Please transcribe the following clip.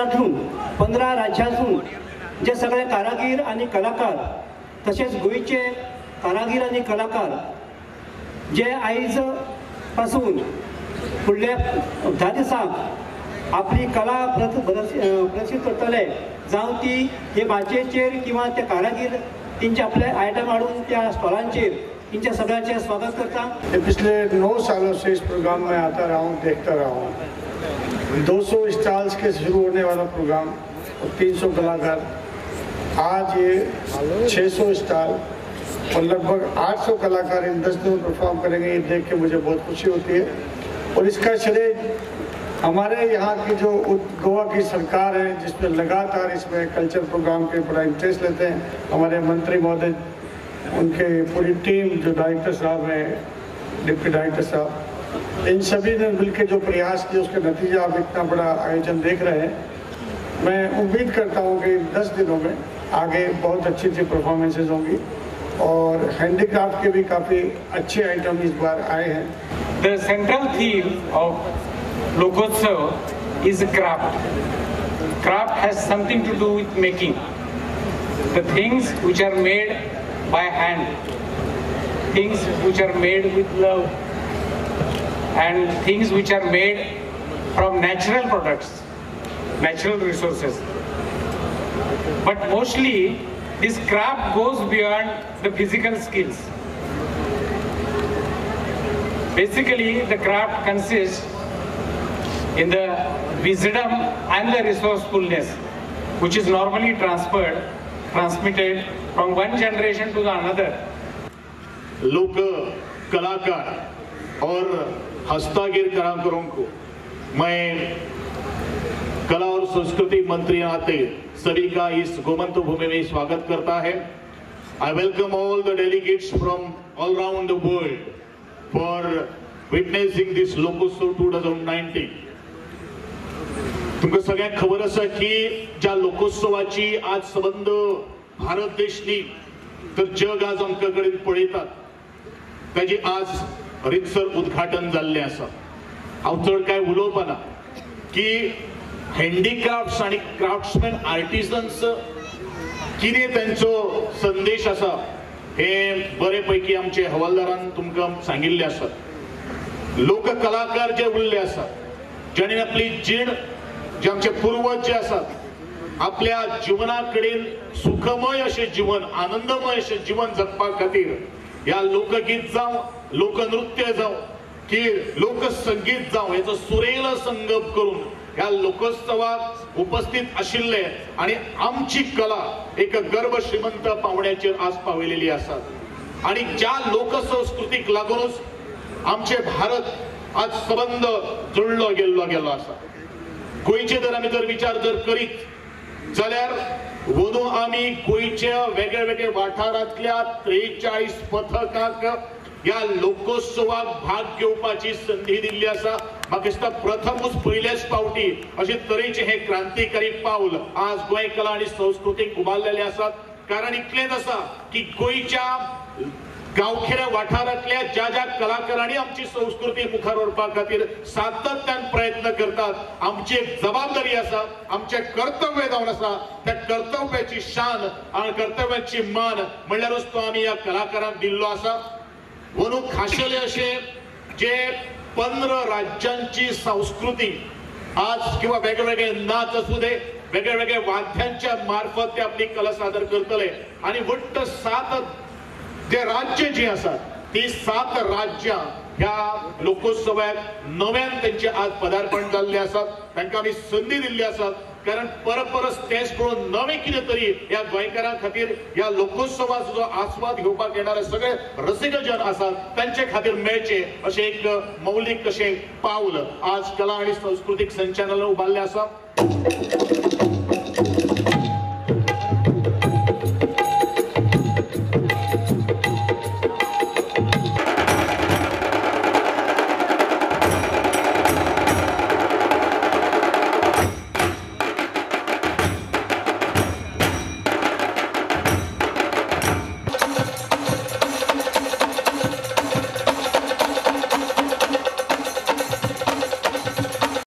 देशभरांतून 15 राज्यांतून जे सगळे कारागीर आनी कलाकार तशेंच गोंयचे कारागीर आनी कलाकार जे आयज पासून फुडल्या 10 दिसांक आपली कला प्रदर्शीत करतले, जावं ती हे माचयेचेर किंवा ते कारागीर तेंचे आपले आयटम हाडून त्या स्टॉलांचेर इनके सगळ्यांचे स्वागत करता। पिछले 9 सालों से इस प्रोग्राम में आता रहा हूँ, देखता रहा हूँ। 200 स्टॉल्स के शुरू होने वाला प्रोग्राम और 300 कलाकार, आज ये 600 स्टॉल और लगभग 800 कलाकार इन 10 दिनों परफॉर्म करेंगे। ये देख के मुझे बहुत खुशी होती है और इसका श्रेय हमारे यहाँ की जो गोवा की सरकार है, जिसमें लगातार इसमें कल्चर प्रोग्राम के बड़ा इंटरेस्ट लेते हैं। हमारे मंत्री महोदय, उनके पूरी टीम, जो डायरेक्टर साहब हैं, डिप्टी डायरेक्टर साहब, इन सभी ने मिलकर जो प्रयास किए उसका नतीजा आप इतना बड़ा आयोजन देख रहे हैं। मैं उम्मीद करता हूँ कि 10 दिनों में आगे बहुत अच्छी अच्छी परफॉर्मेंसेज होंगी और हैंडीक्राफ्ट के भी काफ़ी अच्छे आइटम इस बार आए हैं। The central theme of Lokotsav is craft. Craft has something to do with making. The things which are made by hand, things which are made with love, and things which are made from natural products, natural resources. But mostly this craft goes beyond the physical skills. Basically, the craft consists in the wisdom and the resourcefulness, which is normally transmitted from one generation to the another. लोक कलाकार और हस्तागीर कलाकारों को मैं कला और संस्कृति मंत्री आते सभी का इस गोमंत भूमि में स्वागत करता है। I welcome all the delegates from all round the world for witnessing this Lokotsav 2019. तुमकां सगळ्यांक खबर आसा की ज्या लोकोत्सवाची आज संबंद भारत देश न्ही तर जग आज आमकां कडेन पळयतात, ताजी आज रितसर उद्घाटन जाल्लें आसा। हांव चड कांय उलोवपाना की हँडीक्राफ्ट्स आनी क्राफ्ट्समॅन आर्टिजन्स कितें तांचो संदेश आसा हे बरे पैकी आमचे हवालदारान तुमकां सांगिल्लें आसा। लोक कलाकार जे उरले आसात, जाणें आपली जीण, जे आमचे पूर्वज जे आसात आपल्या जिवना कडेन सुखमय अशें जीवन, आनंदमय अशें जीवन जगपा खातीर ह्या लोकगीत जावं, लोकनृत्य जावं की लोकसंगीत जावं हेचो सुरेल संगम करून ह्या लोकोत्सवाक उपस्थित आशिल्ले आनी आमची कला एक गर्भ श्रीमंत पावण्याचेर आज पावयलेली आसा। आनी ज्या लोकसंस्कृतीक लागूनच आमचे भारत आज सबंद जुळलो गेल्लो गेल्लो आसा। गोंयचे जर आमी जर विचार जर करीत जाल्यार अंदू आमी गोंयच्या वेगळे वेगळे वाठारांतल्या 43 पथकांक ह्या लोकोत्सवाक भाग घेवपाची संदी दिल्ली आसा। म्हाका दिसता प्रथमूच पयल्याच फावटी अशे तरेचे हे क्रांतिकारी पावल आज गोंय कला आनी संस्कृतीक उबारलेले आसात। कारण इतलेंच आसा की गोंयच्या गांवखेऱ्या वाठारांतल्या ज्या ज्या कलाकारांनी आमची संस्कृती मुखार व्हरपा खातीर सातत्यान प्रयत्न करतात, आमची एक जबाबदारी आसा, आमचें कर्तव्य जावन आसा। त्या कर्तव्याची शान आनी कर्तव्याची मान म्हणल्यारूच तो आमी ह्या कलाकारांक दिल्लो आसा। अंदू खाशेले अशे जे 15 राज्यांची संस्कृती आज किंवा वेगवेगळे नाच आसूं दे, वेगळे वेगळे वाद्यांच्या मार्फत ते आपली कला सादर करतले आनी वट्ट 7 जे राज्य जी आसात ती 7 राज्यां ह्या लोकोत्सवाक नव्यान तेंचे आज पदार्पण जाल्ले आसात। तांकां आमी संदी दिल्ली आसात, कारण परत तेच पळोवन नवें कितें तरी ह्या गोंयकारां खातीर ह्या लोकोत्सवाचो जो आस्वाद घेवपाक येणारे सगळे रसिकजन आसात तांचे खातीर मेळचे अशें एक मौलीक अशें पावल आज कला आनी संस्कृतीक संचालनालय उबारलें आसा।